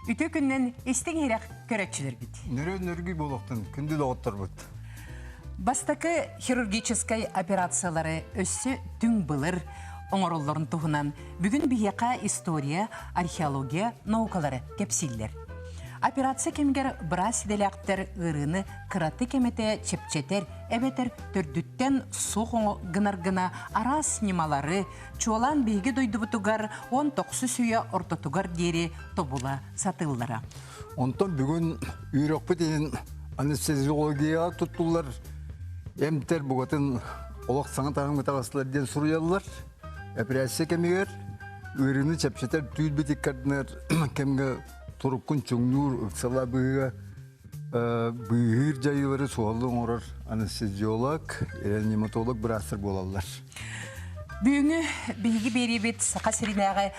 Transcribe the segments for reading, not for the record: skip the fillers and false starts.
Үтүө күннэн истиҥ иһирэх көрөөччүлэрбит. Нөрүөн нөргүй буолуохтун күндү доҕотторбут. Бастакы хирургическай операциялары өссө түҥ былыр оҥороллорун туһунан бүгүн биһиэхэ история, археология наукалары кэпсииллэр. Операция кэмигэр быраас идэлээхтэр ыарыыны кыратык эмэтэ чэпчэтэр эбэтэр төрдүттэн суох гынар гына араас ньымалары, чуолаан биһиги дойдубутугар 19 үйэ ортотугар диэри тобула сатыыллара. Онтон бүгүн үөрөхпүт иһин анестезиологияҕа туттуллар эмтэр бугатын олох саҥа таһымҥа таҕыстылар диэн суруйаллар. Эпэрээссийэ кэмигэр ыарыыны чэпчэтэр түүл иккардынар кэмҥэ туруккун чуҥнуур ыксала быһыыга быыһыыр дьайыылары суһаллы оҥорор анестезиолог, реаниматолог быраастар буолаллар. Бүгүҥҥү биһиги биэриибит Саха сиринээҕи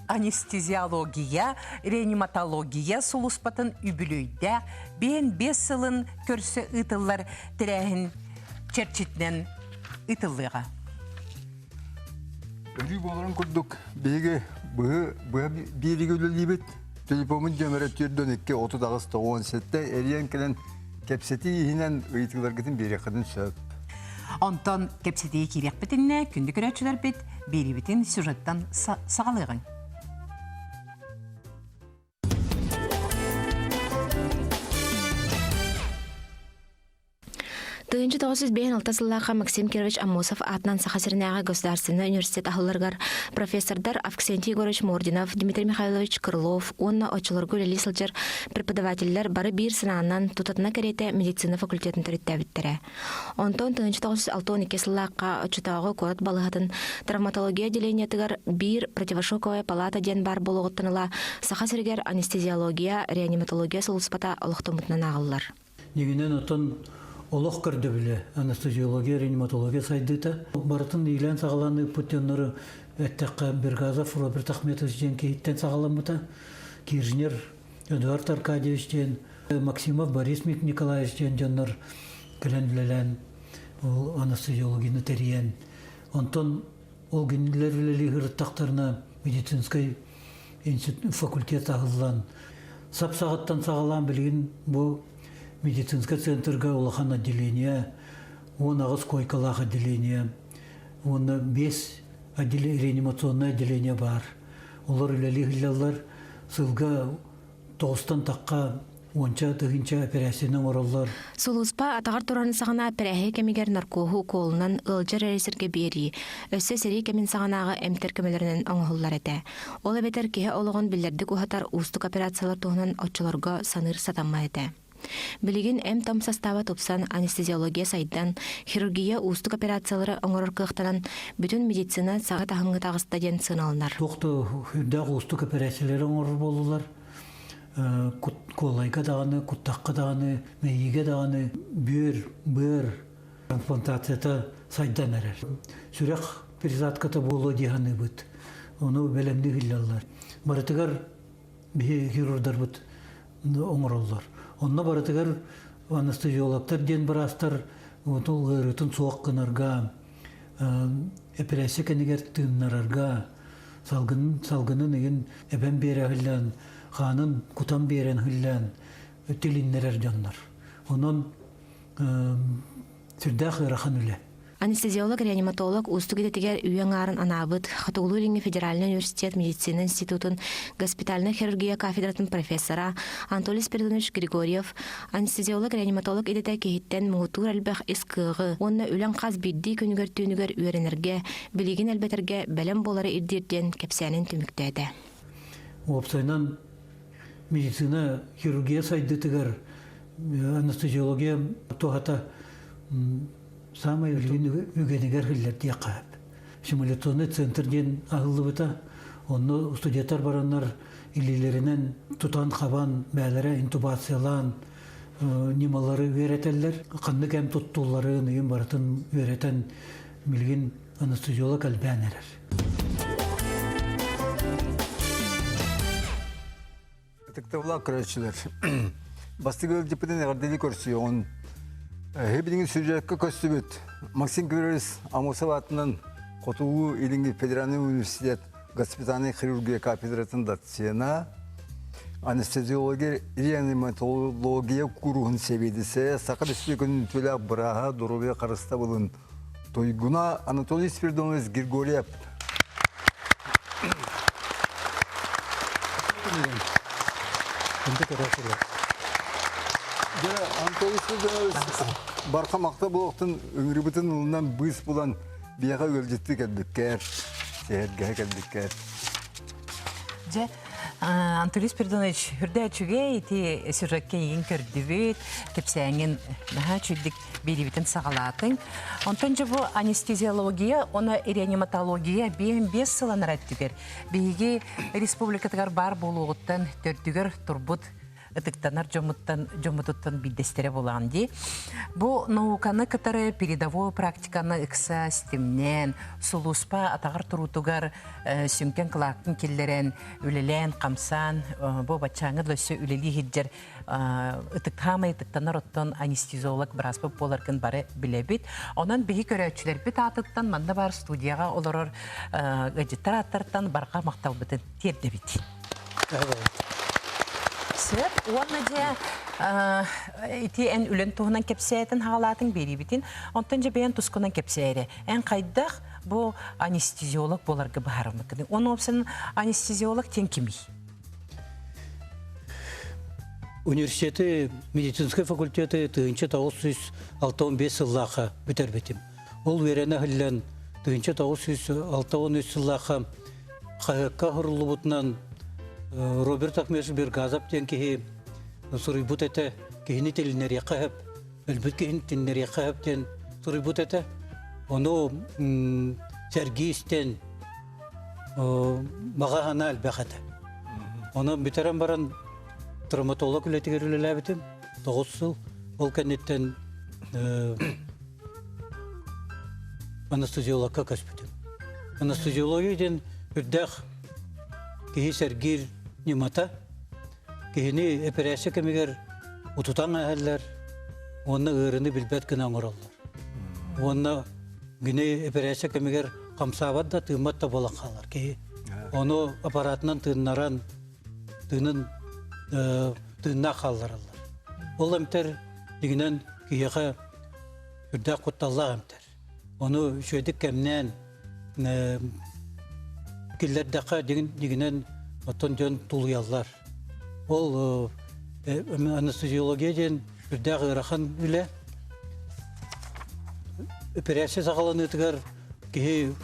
анестезиология, реаниматология сулууспатын үбүлүөйдээх 55 сылын көрсө ыытыллар тэрээһин чэрчитинэн ыытыллыаҕа. Өрүү буоларын курдук биһиги быһы быһа биэриигэ үлэлиибит. Телефоммут нөмөрө 412 38 97 эрийэн кэлэн кэпсэтии иһинэн ыйытыыларгытын биэриэххитин сөп. Онтон кэпсэтии киириэхпитиннэ күндү көрөөччүлэрбит биэриибитин сюжеттан саҕалыаҕыҥ. 1956 сыллаахха Максим Кирович Аммосов аатынан Саха сиринээҕи государственнай университет аһылларыгар профессордар Авксентий Егорович Мординов, Дмитрий Михайлович Крылов уонна оччолорго үлэлии сылдьар преподавателлэр бары биир санаанан тутатына кэриэтэ медицина факультетын төрүттээбиттэрэ. Онтон 1962 сыллаахха оччотооҕу куорат балыыһатын травматология отделениетыгар биир противошоковая палата диэн баар буолуоҕуттан ыла Саха сиригэр анестезиология, реаниматология сулууспата олохтоммутунан ааҕыллар. Дьиҥинэн оттон олох көрдөбүлэ, анестезиология, реаниматология сайдыыта барытын иилээн-саҕалаан ыыппыт дьоннору эттэххэ, Бергазов Роберт Ахметович диэн киһиттэн саҕаламмыта, Киржнер Эдуард Аркадьевич диэн, Максимов Борис Николаевич диэн дьоннор кэлэн үлэлээн ол анестезиологияны тэрийэн, онтон ол кинилэр үлэлии сырыттахтарына медицинскэй институт факультет аһыллан сап саҕаттан саҕалаан билигин бу медицинскэй центрга улахан отделение 18 койкалаах отделение уонна биэс реанимационное отделение баар олор үлэлии сылдьаллар сылга тоҕустан тахха уонча тыһыынча эпэрээссийэни оҥороллор. Сулууспа атаҕар турарын саҕана эпэрээһи кэмигэр наркоһу укуолунан ыалдьар эрэ сиргэ биэрии, өссө сэрии кэмин саҕанааҕы эмтэр көмөлөрүнэн оҥоһуллар этэ. Ол эбэтэр киһи олоҕун биллэрдик уһатар уустук операциялар туһунан оччолорго саныыр сатаммат этэ. Билигин эм-том састааба тупсан, анестезиология сайдан, хирургия уустук операциялары оҥорор кыахтанан, бүтүн медицина саҥа таһымҥа таҕыста диэн сыаналанар. Туох да үрдээх уустук эпэрээссийэлэри оҥорор буоллулар. Куолайга даҕаны, куттахха даҕаны, мэйиигэ даҕаны бүөр, быар трансплантацията сайдан эрэр. Сүрэх пересадката буолуо дии саныыбыт. Ону бэлэмнии иһиллэллэр. Барытыгар биһи хирурдарбыт оҥороллор. Онно барытыгар анестезиологтар диэн быраастар отул ыарыытын суох гынарга, эпэрээссийэ кэннигэр тыыннарарга, салгын, салгынын ыйын эбэн биэрэ иһиллээн, хаанын кутан биэрэн иһиллээн тилиннэрэр дьоннор. Онон сүрдээх ыарахан үлэ. Анестезиолог-реаниматолог уустук идэтигэр үйэ аҥаарын анаабыт Хотугулуу-Илиҥҥи федеральнай университет медицина институтун госпитальнай хирургия кафедратын профессора Анатолий Спиридонович Григорьев анестезиолог-реаниматолог идэтэ киһиттэн муҥутуур элбэх ис кыаҕы уонна үлэҥ хас биирдии күнүгэр-түүнүгэр үөрэнэргэ, билигин элбэтэргэ бэлэм буолары ирдиир диэн кэпсээнин түмүктээтэ. Уопсайынан медицина хирургия сайдыытыгар анестезиология туһата саамай билигин үгэнигэр иһиллэр диэххэ сөп. Симуляционный центр диэн аһыллыбыта. Онно студенттар бараннар илиилэринэн тутан-хабан, бээлэрэ интубациялаан ньымалары үөрэтэллэр. Ханнык эм туттулларын, ыйын барытын үөрэтэн билигин анестезиолог элбээн эрэр. Ытыктабыллаах көрөөччүлэр, бастакы ыалдьыппытын эҕэрдэлии көрсүөҕүн. Билигин сюжекка көстүбүт Максим Григорьевич Амосов аатынан Хотугу Илиҥҥи федеральнай университет госпитальнай хирургия кафедратын доцена, Анестезиология, реаниматология кууруһун сэбиэдиссэйэ, Саха Республикатын үтүөлээх бырааһа, доруобуйа харыстабылын туйгуна Анатолий Спиридонович Григорьев. Дьэ, Анатолий Спиридонович барха махта буолуохтун ыҥырыбытын ылынан быыс булан биэхэ ыалдьыттыы кэлбиккэр, сэһэргэһэ кэлбиккэр. Дьэ, Анатолий Спиридонович, үрдэ үчүгэй ити сюжекке эйигин көрдүбүт, кэпсээҥин наһаа үчүгдүк биэриибитин саҕалаатыҥ. Онтон дьэ бу анестезиология уонна реаниматология биэс сыланара өттүгэр биһиги республикатыгар баар буолуоҕуттан төрдүгэр турбут ытыктанар дьоммуттан дьоммутуттан биирдэстэрэ буолаҕын дии. Бу науканы кытары передовой практиканы ыкса ситимнээн, сулууспа атаҕар туруутугар сүҥкэн кылааккын киллэрэн, үлэлээн, хамсаан, бу баччааҥҥа да өссө үлэлии сылдьар ытыктаамай ытыктанар оттон анестезиолог бырааспыт буоларгын бары билэбит. Онон биһи көрөөччүлэрбит аатыттан манна баар студияҕа олорор ыалдьыттар ааттарыттан барҕа махталбытын тиэрдэбит. Сөп. Уонна дьэ ити эн үлэн туһунан кэпсээтин хаалаатын биэриибитин. Онтон дьэ бэйэн тускунан кэпсээри. Эн хайдах бу анестезиолог буоларга быһаарыммыккыный? Уонна уопсайынан анестезиолог диэн кимий? Университеты, медицинскэй факультеты 1965 сыллаахха бүтэрбитим. Ол үөрэнэ иһиллэн 1963 сыллаахха хаһыакка оһоруллубутунан Роберт Ахмедович Бергазов диэн киһи суруйбут этэ, киһини тилиннэриэххэ сөп, өлбүт киһини тилиннэриэххэ сөп диэн суруйбут этэ. Ону сэргии истэн баҕа санаа элбэх этэ. Ону бүтэрэн баран травматолог үлэтигэр үлэлээбитим 9 сыл. Ол кэнниттэн анестезиологка көспүтүм. Анестезиология диэн үрдээх киһи сэргиир ньымата. Киһини эпэрээссийэ кэмигэр утутан ааһаллар уонна ыарыыны билбэт гына оҥороллор. Уонна кини эпэрээссийэ кэмигэр хамсаабат да, тыыммат да буолан хаалар киһи. Ону аппаратынан тыыннаран, тыынын тыыннаах хааллараллар. Ол эмтэр дьиҥинэн киһиэхэ үрдээх кутталлаах эмтэр. Ону үчүгэйдик кэмнээн киллэрдэххэ дьиҥинэн оттон дьон тулуйаллар. Ол анестезиология диэн үрдээх ыарахан үлэ. Операция саҕаланыытыгар киһи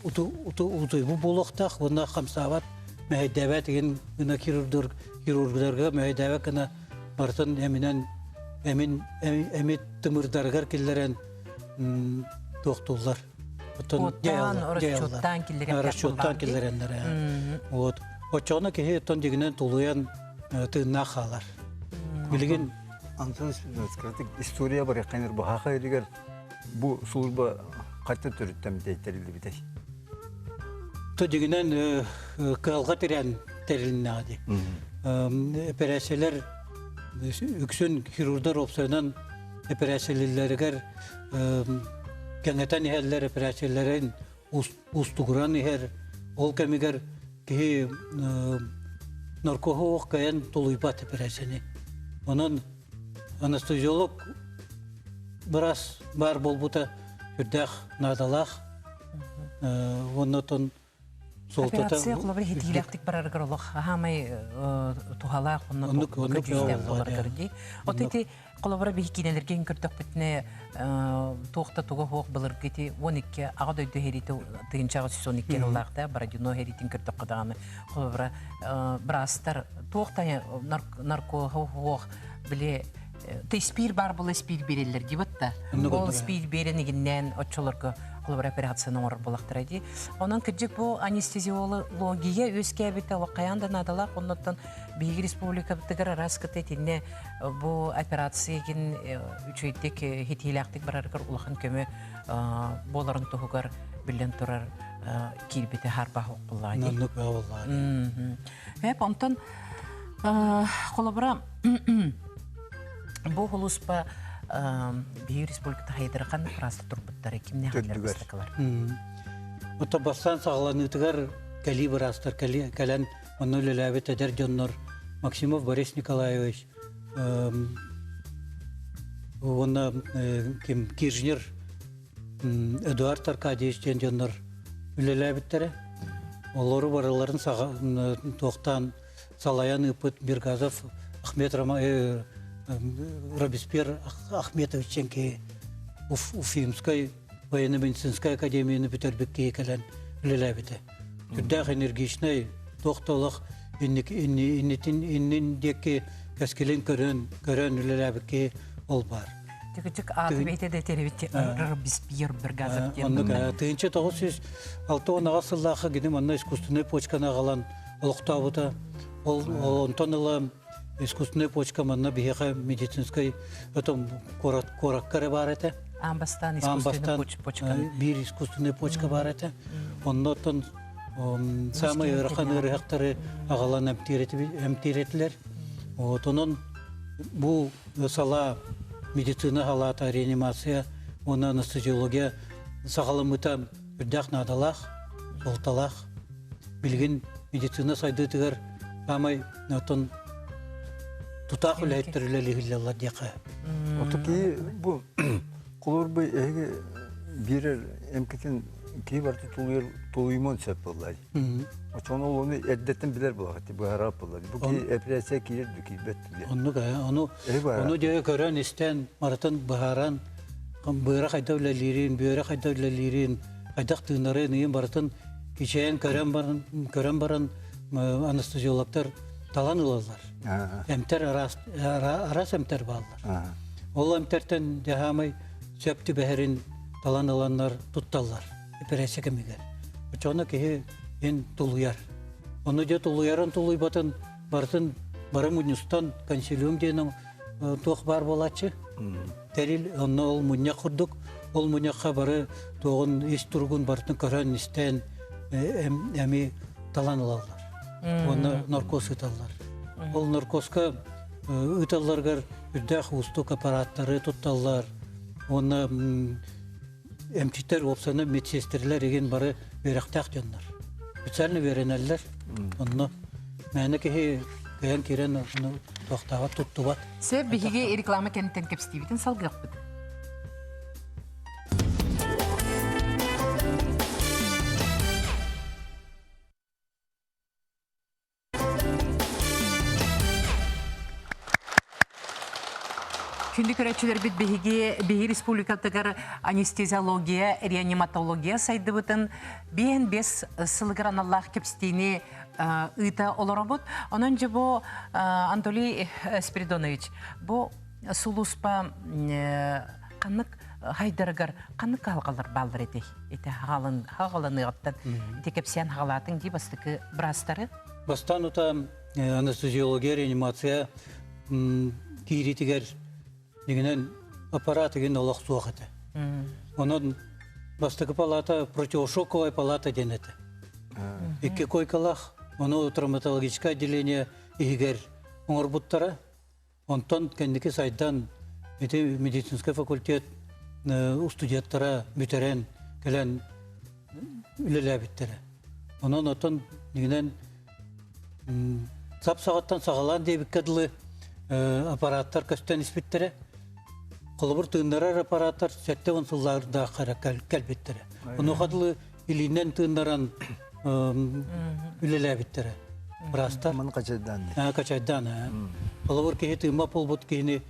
утуйбут буолуохтаах уонна хамсаабат, мэһэйдээбэт игин гына хирургдарга мэһэйдээбэт гына барытын эминэн эмин эмит тымырдарыгар киллэрэн туохтууллар. Оттон расчеттаан киллэрэн расчеттаан киллэрэннэр. Вот. Оччоҕуна киһи оттон дьигинэн тулуйан тыыннаах хаалар. Билигин Антон Спиридонович, история барыаххайныр баһаха илигэр бу служба хайта төрүттэн тэриллибитэй? То дьигинэн кыалга тирээн тэрилиннэҕэ дии. Эпэрээссийэлэр үксүн хирурдар уопсайынан эпэрээссийэлииллэригэр кэҥэтэн иһэллэр, эпэрээссийэлэрин уустугуран иһэр. Ол кэмигэр киһи наркоһу кыайан тулуйбат эпэрээссийэни. Онон анестезиолог быраас баар буолбута сүрдээх наадалаах. Уонна оттон суолтата Операция холобур иһитиилээхтик барарыгар олох хаамай туһалаах онно көдьүүстээх буоларыгар дии. От ити холобура биһи киинэлэргэ көрдөхпүтүнэ туох да туга суох былыргы ити 12 аҕа дойду сэриитэ 1812 сыллаахта Бородино сэриитин көрдөххө даҕаны холобура быраастар туох да наркоһу суох били ты спир бар була спир береллер дии батта. Ол спир берен игиннэн оччолорго холобура операцияны оҥорор буолахтара дии. Онон кырдьык бу анестезиология үөскээбитэ хайаан да наадалаах оннуттан биһиги республикабытыгар араас кыта итиннэ бу операция игин үчүгэйдик хитиилээхтик барарыгар улахан көмө буоларын туһугар биллэн турар киирбитэ харбах буоллаҕа дии. Оннук буоллаҕа дии. Эп онтон холобура бу холуспа биһиги республиката хайдырахан праста турбуттара кимнээх бастакылар Ото бастаан саҕаланыытыгар кэлии быраастар кэлэн онно үлэлээбит эдэр дьоннор Максимов Борис Николаевич уонна ким Киржнер Эдуард Аркадьевич диэн дьоннор үлэлээбиттэрэ. Олору барыларын туохтаан салайан ыыппыт Биргазов Ахмед Робеспьер Ахметович диэн киһи Уфимскай военно-медицинскай академияны бүтэрбит киһи кэлэн үлэлээбитэ. Сүрдээх энергичнэй, туох да олох иннитин иннин диэки кэскилин көрөн көрөн үлэлээбит киһи ол баар. Түгүчүк ааты бэйте да теребит Робеспьер Бергазов диэн. Оннук 1968 сыллаахха гини манна искусственный почканы аҕалан олохтообута. Ол онтон ыла искусственный почка манна биһиэхэ медицинскэй өтөн куорат куоракка эрэ баар этэ. Аан бастаан искусственный почка. Биир искусственный почка баар этэ. Оннотон самый ыарахан ыарыһахтары аҕалан эмтиир этилэр. Вот онон бу салаа медицина салаата, реанимация уонна анестезиология саҕаламмыта үрдээх наадалаах, суолталаах. Билигин медицина сайдыытыгар саамай оттон тутаах үлэһиттэр үлэлиһиллэллэр диэххэ. Ото киһи бу холобур эһиги биэрэр эмкитин киһи барыта тулуйар тулуйумуон сөп буолла. Очону ол ону эрдэттэн билэр буолаҕыт быһаарар буолла. Бу киһи операция киирэр да киирбэт диye. Оннук ону ону дьэ көрөн истэн барытын быһааран быара хайда үлэлиирин, бүөрэ хайда үлэлиирин, хайдах тыынарын, ыйын барытын кичэйэн көрөн баран, көрөн баран анестезиологтар талан ылаллар. Эмтэр араас, араас эмтэр бааллар. Ол эмтэртэн дьаһаамай сөп түбэһэрин талан ыланнар тутталлар эпэрээссийэ кэмигэр. Оччоҕуна киһи ин тулуйар. Ону дьэ тулуйарын тулуйбатын барытын бары мунньустан консилиум диэн туох баар буолааччы. Тэрил онно ол мунньах курдук ол мунньахха бары туоҕун ис туругун барытын көрөн истэн эми талан ылаллар. Уонна наркоз ыыталлар. Ол наркозка ыыталларыгар үрдээх уустук аппараттары тутталлар. Уонна эмчиттэр уопсайынан медсестрэлэр игин бары үөрэхтээх дьоннор. Специально үөрэнэллэр. Онно мээнэ киһи кыайан киирэн ону туохтааҕа туттубат. Сөп биһиги реклама кэнниттэн кэпсэтиибитин салгыахпыт. Күндү көрөөччүлэрбит биһиги биһи республикатыгар анестезиология, реаниматология сайдыбытын биэн бес сылыгар аналлаах кэпсэтиини ыыта олоробут. Онон же бу Анатолий Спиридонович, бу сулууспа ханнык хайдарыгар ханнык кыһалҕалар бааллар этэй? Ити хаҕаланыаҕыттан ити кэпсээн хаҕалаатыҥ дии бастакы быраастары. Бастаан ута анестезиология, реанимация киириитигэр дигинэн аппарат игин олох суох этэ. Онон бастакы палата противошоковая палата диэн этэ. Икки койкалаах, ону травматологическое отделение иһигэр оҥорбуттара. Онтон кэнники сайдан ити медицинскэй факультет устудьуоттара бүтэрэн кэлэн үлэлээбиттэрэ. Онон оттон дьиҥинэн сап саҕаттан саҕалаан диэбиккэ дылы аппараттар көстөн испиттэрэ. Холобур тыыннарар аппараттар 70 сыллардаах эрэ кэлбиттэрэ. Онуоха дылы илиинэн тыыннаран үлэлээбиттэрэ. Быраастар. Маны качайдаан. Качайдаан. Холобур киһи тыыммат буолбут киһини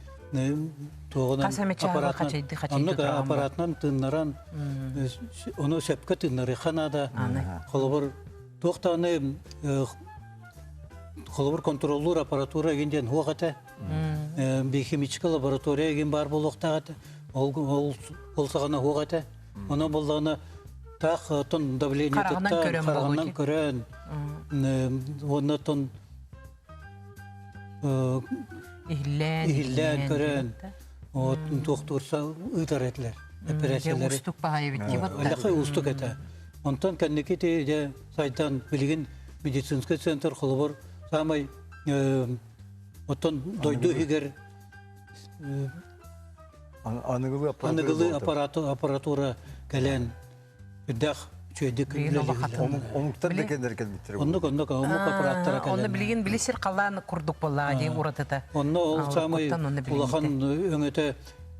туоҕунан аппаратынан аппаратынан тыыннаран ону сөпкө тыыннарыахха наада. Холобур туох даҕаны холобур контроллуур аппаратура игин диэн суох этэ. Биохимическая лаборатория игин баар буолуохтаах этэ. Ол ол саҕана суох этэ. Онон буоллаҕына таах оттон давлениетыттан хараҕынан көрөн уонна оттон иһиллээн көрөн вот туохтуурса ыытар этилэр эпэрээссийэлэри уустук баҕайы эбит Элэхэ уустук этэ. Онтон кэнники дьэ сайдан билигин медицинский центр холобур саамай оттон дойду иһигэр Аныгылыы аппаратура кэлэн үрдээх Үчүгэйдик үлэлииллэр. Омуктар да кэлэр кэлбиттэр. Оннук оннук омук аппараттара кэлэн. Онно билигин били сир халаан курдук буоллаҕа дии уратыта. Онно ол саамай улахан өҥөтө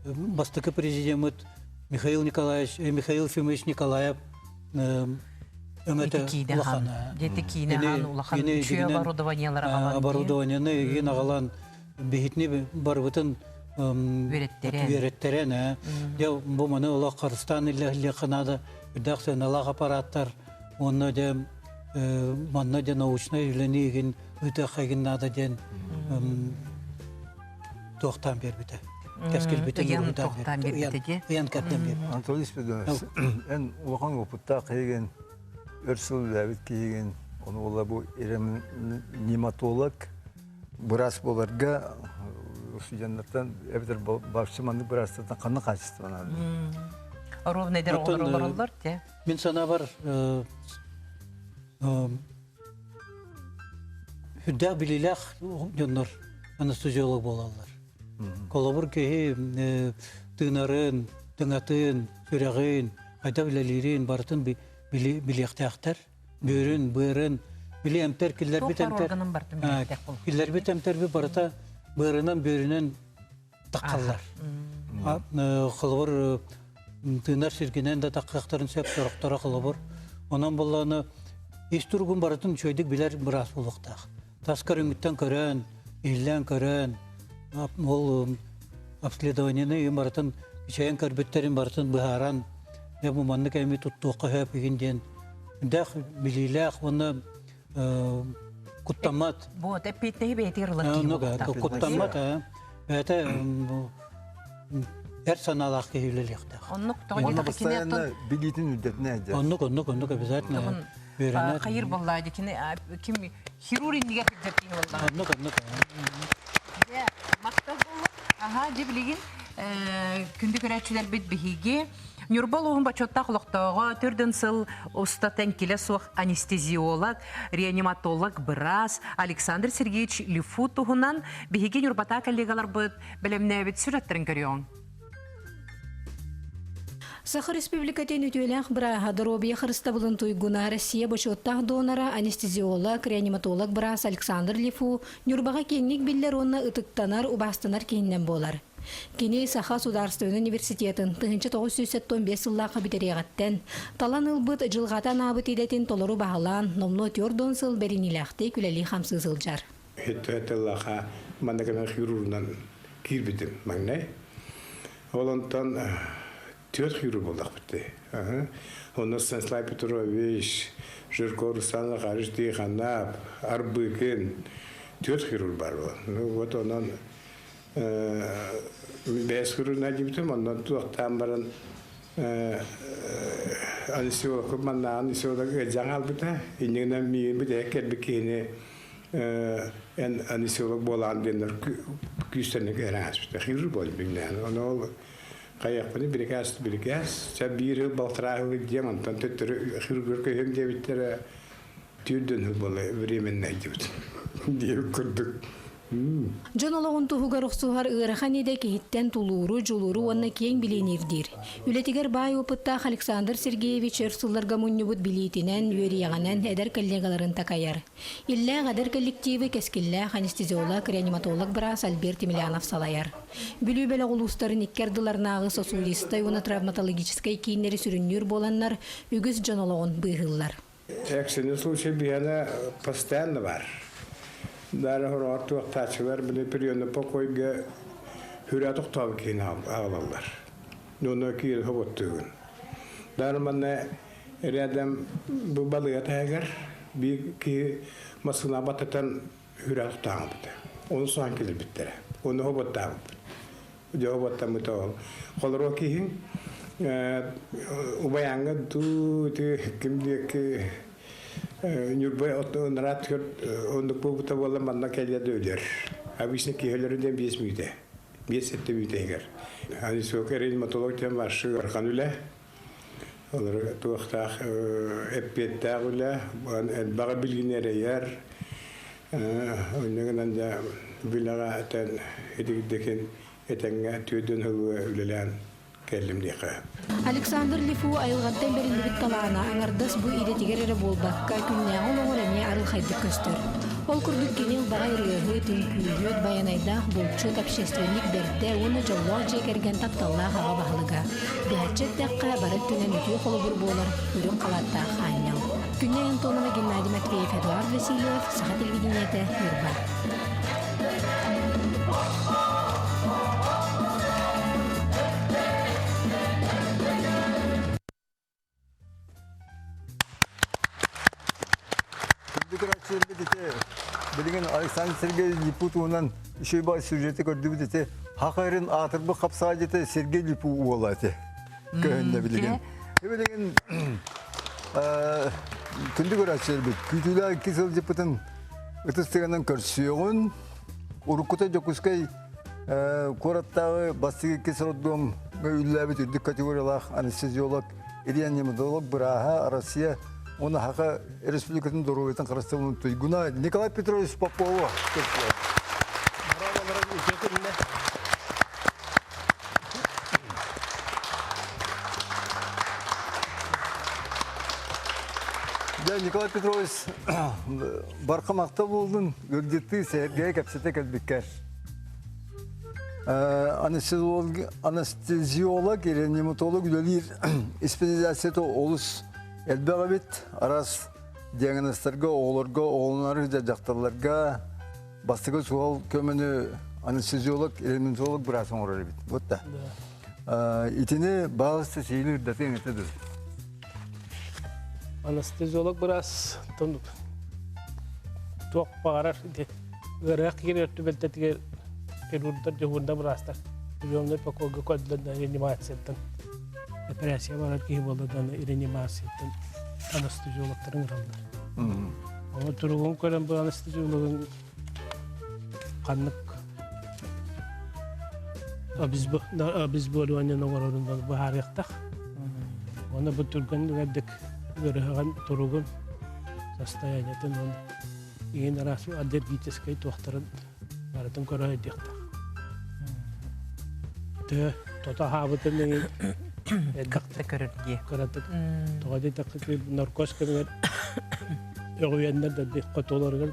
бастакы президеммит Михаил Николаевич, Михаил Ефимович Николаев өҥөтө улахан. Дети киинэ хаан улахан үчүгэй оборудованиелары аҕалан. Оборудованиены игин аҕалан биһитини барыбытын үөрэттэрэн дьэ бу маны олох харыстаан иллэһиллиэххэ наада үрдээх сыаналаах аппараттар уонна дьэ манна дьэ научнай үлэни игин ыытыахха игин наада диэн туохтаан биэрбитэ кэскилбитин ыйан туохтаан биэрбитэ дии ыйан кэрдэн биэрбитэ Анатолий Спиридонович эн улахан опыттаах киһигин өр сыл үлээбит киһигин ону була бу реаниматолог быраас буоларга студеннартан эбэтэр вообще маннык быраастартан ханна хаачыстыбанан Ровно эдэр оҕолор олороллор те. Мин санаабар үрдээх билиилээх дьоннор анестезиолог буолаллар. Холобур киһи тыынарын, тыҥатын, сүрэҕин, хайдах үлэлиирин барытын билиэхтээхтэр. Бүөрүн, быарын, били эмтэр киллэрбит эмтэр киллэрбит эмтэрбит барыта быарынан, бүөрүнэн таххаллар. Холобур тыынар сиргинэн да таххыахтарын сөп сорохторо холобур. Онон буоллаҕына ис туругун барытын үчүгэйдик билэр быраас буолуохтаах. Тас көрүҥүттэн көрөн, иһиллээн көрөн, ол обследованиены барытын үчэйэн көрбүттэрин барытын быһааран, дьэ бу маннык эми туттуохха сөп игин диэн дээх билиилээх уонна куттаммат. Вот, эппиэттэһи бэйэтигэр ылар киһи буолуохтаах. Куттаммат, бэйэтэ эр санаалаах киһи үлэлиэхтээх. Оннук тоҕо диэтэххэ кини оттон билиитин үрдэтинэ дьэ. Оннук, оннук, оннук обязательно үөрэнэр. Хайыр буоллаа дии кини ким хирург иннигэр сылдьар киһи буоллаҕа. Оннук, оннук. Дьэ, махтал буолла. Аха, дьэ билигин күндү көрөөччүлэрбит биһиги Ньурба улууһун бочуоттаах олохтооҕо төрдүн сыл устата эҥкилэ суох анестезиолог, реаниматолог, быраас Александр Сергеевич Лифу туһунан биһиги Ньурбатаа коллегаларбыт бэлэмнээбит сүрэттэрин көрүөҕүҥ. Саха Республикатын үтүөлээх бырааһа, доруобуйа харыстабылын туйгуна, Россия бочуоттаах донора, анестезиолог, реаниматолог быраас Александр Лифу Ньурбаҕа киэҥник биллэр уонна ытыктанар, убаастанар киһинэн буолар. Кини Саха судаарыстыбаннай университетын 1975 сыллаахха бүтэриэҕиттэн, талан ылбыт дьылҕата анаабыт идэтин толору баһылаан, номнуо 40 сыл бэриниилээхтик үлэлии-хамсыы сылдьар. Тыллаха манна кэлэн хирургунан киирбитим маҥнай. Ол онтон түөрт хирург буоллахпыт дии. Онно Станислав Петрович, Жирков Руслан Захарович Тихонов, Арбыкин түөрт хирург бар буолан. Ну вот онон бэйэс хирургунан диэбитим, онон туохтаан баран анестезиолог манна анестезиолог ыалдьан хаалбыта. Иннигинэн миигин бүтэһик кэлбит киһини эн анестезиолог буолаҕын диэннэр күүстэринэн кэһэрэн ааспыта. Хирург буолан билинээн. Ону ол хайыахпыный бирикээс бирикээс. Чэ биир сыл балтараа сыл диэм онтон төттөрү хирургар көһүөм диэбиттэрэ түүрдүн сыл буола временнэй диэбит диэбит курдук. Дьон олоҕун туһугар охсуһар ыарахан идэ киһиттэн тулууру, дьулууру уонна киэҥ билиини ирдиир. Үлэтигэр баай опыттаах Александр Сергеевич өр сылларга мунньубут билиитинэн, үөрүйэҕинэн эдэр коллегаларын такайар. Иллээх эдэр коллективы кэскиллээх анестезиолог, реаниматолог быраас Альберт Емельянов салайар. Бүлүү бөлөх улуустарын икки ардыларынааҕы сосудистай уонна травматологическай кииннэри сүрүннүүр буоланнар, үгүс дьон олоҕун быыһыыллар. Экстренный случай биһиэнэ постоянно бар. Даже хороҕор туохтааччылар били приемный покойга хүрэ тохтообут киһини аҕалаллар. Уонна киирэн хоботтуугун. Даже манна рядом бу балыга таһыгар биир киһи массыына бататан хүрэ тохтообута. Ону соһон кэлбиттэрэ. Ону хоботтаабыппыт. Дьэ хоботтаммыта ол. Холоро киһи убайааҥҥа дуу ити ким диэки Ньурба нараат оннук буолбута буолла манна кэлиэ да өлөр. Обычно киһи өлөрү диэн биэс мүнүүтэ. Биэс сэттэ мүнүүтэ иһигэр. Анестезиолог реаниматолог диэн баршы ыарахан үлэ. Олору туохтаах эппиэттээх үлэ, элбэҕи билгини эрэйэр. Онньо гынан дьэ билэҕэ этэн итигирдикин этэҥҥэ түөрдүн сылга үлэлээн. кэллим диэхэ. Александр Лифу айылҕаттан бэриллибит талаана аҥардас бу идэтигэр эрэ буолбакка, күннээҕи олоҕор эмиэ арылхайдык көстөр. Ол курдук кини ылбаҕай ырыаһыт, үҥкүүһүт, байанайдаах булчут, общественник бэрдэ уонна дьоллоох дьиэ кэргэн тапталлаах аҕа баһылыга. Быһаччы эттэххэ, бары өттүнэн үтүө холобур буолар үрүҥ халааттаах аанньал. Күннэй Антонова, Геннадий Матвеев, Эдуард Васильев, Саха телевидениетэ, Ньурба. Билигин Александр Сергеевич Липу туһунан үчүгэй баҕайы сюжеты көрдүбүт ити Хахайрын аатырбыт хапсаҕайдьыта Сергей Липу уола ити көһүннэ билигин. Билигин күндү көрөөччүлэрбит күүтүүлээх икки сылдьыппытын ытыс тыганан көрсүөҕүн. Уруккута Дьокуускай куораттааҕы бастакы икки роддом үлэлээбит үрдүк категориялаах анестезиолог реаниматолог бырааһа Россия уонна Саха Республикатын доруобуйатын харыстабылын туйгуна Николай Петрович Попова. Дьэ, Николай Петрович, барха махтал буолдун, ыалдьыттыы сэһэргэһэ кэпсэтэ кэлбиккэр. Анестезиолог, реаниматолог үлэлиир специализацията олус элбэх эбит. Араас диагнозтарга, оҕолорго, оҕолонор дьахталларга бастакы суһал көмөнү анестезиолог, реаниматолог быраас оҥорор эбит. Вот да. Итини баалыста сиилир датыаҥ этэ дуу? Анестезиолог быраас туох баҕарар ыарыһах киирэр түбэлтэтигэр хирурдар, дьуһуурда быраастар приемный покойга көрдүлэр реанимацияттан операция барар киһи буолла да реанимацияттан анестезиологтарын ыраллар. Ону туругун көрөн бу анестезиологын ханнык обезболивание оҥорорун быһаарыахтаах. Уонна бу түргэн үгэрдик ыарыһаҕын туругун состояниетын уонна иин араас аллергическай туохтарын барытын көрө сылдьыахтаах. Тö тото аһаабытын иҥин Кытта көрөр дии. Кыратык. Тоҕо диэтэххэ наркоз кэмигэр өҕүйэннэр да хотуоларыгар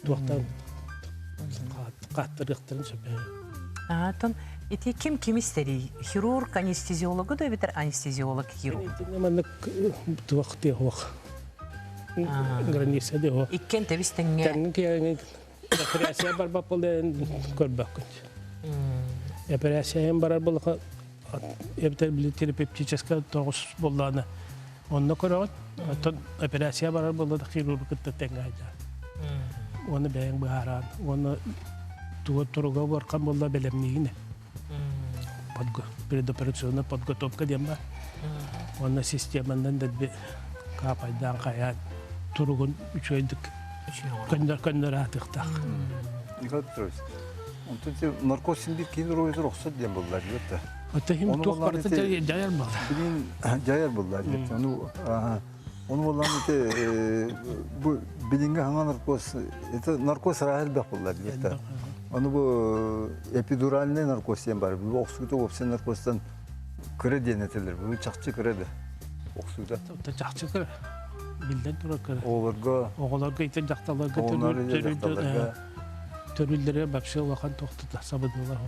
туохтан хааттарыахтарын сөп. Аатон ити ким ким истэрий? Хирург, анестезиологу да эбэтэр анестезиолог хирург? Итиннэ маннык туох диэх граница диэх. Иккен тэбис тэҥҥэ. Тэҥҥэ киэҥ операция барбат буолан көрбөккүн. Операция барар буоллаха эбэтэр били терапевтическай тоҕус буоллаҕына онно көрөҕүт. Оттон операция барар буолла хирургу кытта тэҥҥэ сылдьар. Уонна бэйэҥ быһаараан. Уонна туга туруга уорхан буолла бэлэмниигин. Предоперационная подготовка диэн бар. Уонна системанан дэлби каапайдаан хайаан туругун үчүгэйдик көннөр көннөр аатыахтаах. Николай Петрович, онтон те наркоз син бир киин роль рөхсөт диэн буллар диэт. Оттон хим туох барыта дьайар буолла. Билин дьайар буллар диэт. Ону ону боллан ити бу билиҥҥи хаҥа наркоз это наркоз арааһа элбэх буллар диэт. Ону бу эпидуральный наркоз диэн бар. Бу охсуута вообще наркозтан кыра диэн этэлэр. Бу чахчы кыра да. Охсуута. Чахчы кыра. Биллэн турар кыра. Оҕолорго Оҕолорго ити дьахталларга төрүүллэрэ вообще улахан туохтута сабыдыала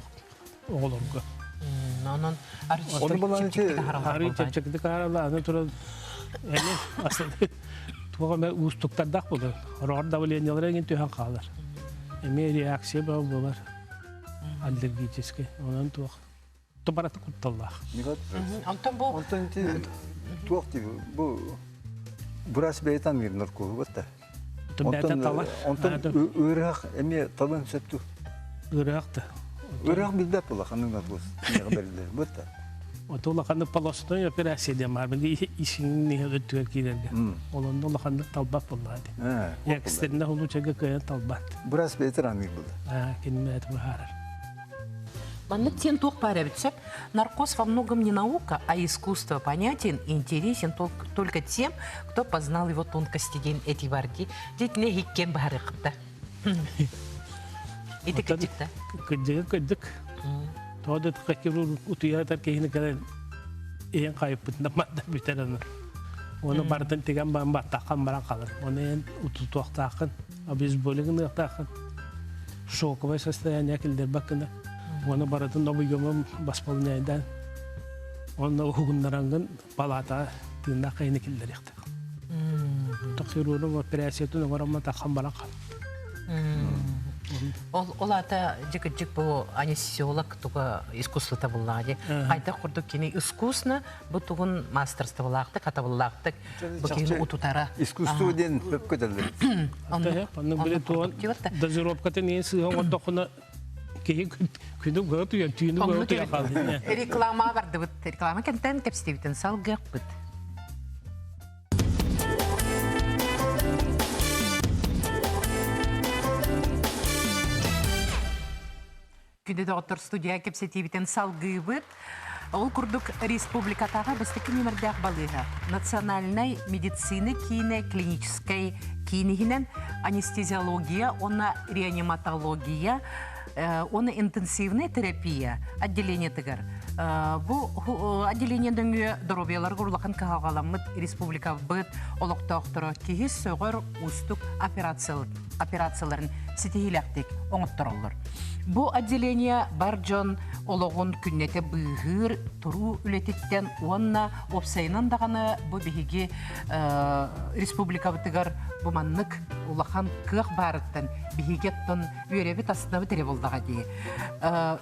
оҕолорго. Онон арыы чэпчэкитик аһаралар аны туран эми туох эмэ уустуктардаах буолар. Хороҕор давлениелара эҥин түһэн хаалар. Эмиэ реакция бөҕө буолар. Аллергический. Онон туох барыта кутталлаах. Онтон бу Онтон ити туох дии бу быраас бэйэтэ аныыр наркоһу батта. Онтон онтон ыарыһах эмиэ талын сөп дуу? Ыарыһах да. Ыарыһах билбэт буолла ханнык наркоз киниэхэ бэриллэр бутта. Ото улаханнык полостной операция диэн баар били исиҥин өттүгэр киирэргэ. Ол онно улаханнык талбат буоллаҕа дии. Экстреннэ улуучайга кыайан талбат. Быраас бэйэтэ аныыр буолла. Кини бэйэтэ быһаарар. Маннык диэн туох баар эбит сөп. Наркоз во многом не наука, а искусство. Понятен и интересен только тем, кто познал его тонкости диэн этии бар дии. Дьиэтинэ иһиккиэн баһарыахта. Ити кырдьык да? Кырдьыгы кырдьык. Тоҕо да хирург утуйар киһини кэлэн иһин хайыппытынан барда бүтэр аны. Оны барытын тигэн баран баттаххан баран халар. Оны эн утутуохтааххын, обезболиваныахтааххын. Шоковое состояние киллэрбэккинэ. Оны барытын объемом восполняйдан. Онно уһугуннараҥҥын палата тыыннаах киһини киллэриэхтээх. Хирург операциятын оҥорон таххан баран хал. Ол ол ата дьик бу анестезиолог туга искусствота буллаҕа дии. Хайдах курдук кини искусно бу тугун мастерстволаахтык, хатабыллаахтык бу киһини утутара. Искусство диэн көп көтөллөр. Онно били туон дозировкатын иин сыыһа оҥордоххуна киһи күнү быһа туйан түүнү быһа туйан хаалдын. Реклама бардыбыт. Реклама кэнтэн кэпсэтибитин салгыахпыт. Күндү доҕоттор студия кэпсэтиибитин салгыыбыт. Ол курдук республикатааҕы бастакы нүөмэрдээх балыыһа национальнай медицина киинэ клиническэй киин иһинэн анестезиология уонна реаниматология уонна интенсивная терапия отделениетыгар бу отделение нөҥүө доруобуйаларыгар улахан кыһалҕаламмыт республикабыт олохтоохторо киһи сөҕөр уустук операцияларын ситиһиилээхтик оҥоттороллор. Бу отделение бар дьон олоҕун күннэтэ быыһыыр туруу үлэтиттэн уонна уопсайынан даҕаны бу биһиги республикабытыгар бу маннык улахан кыах баарыттан биһиги оттон үөрэбит астынабыт эрэ буоллаҕа дии.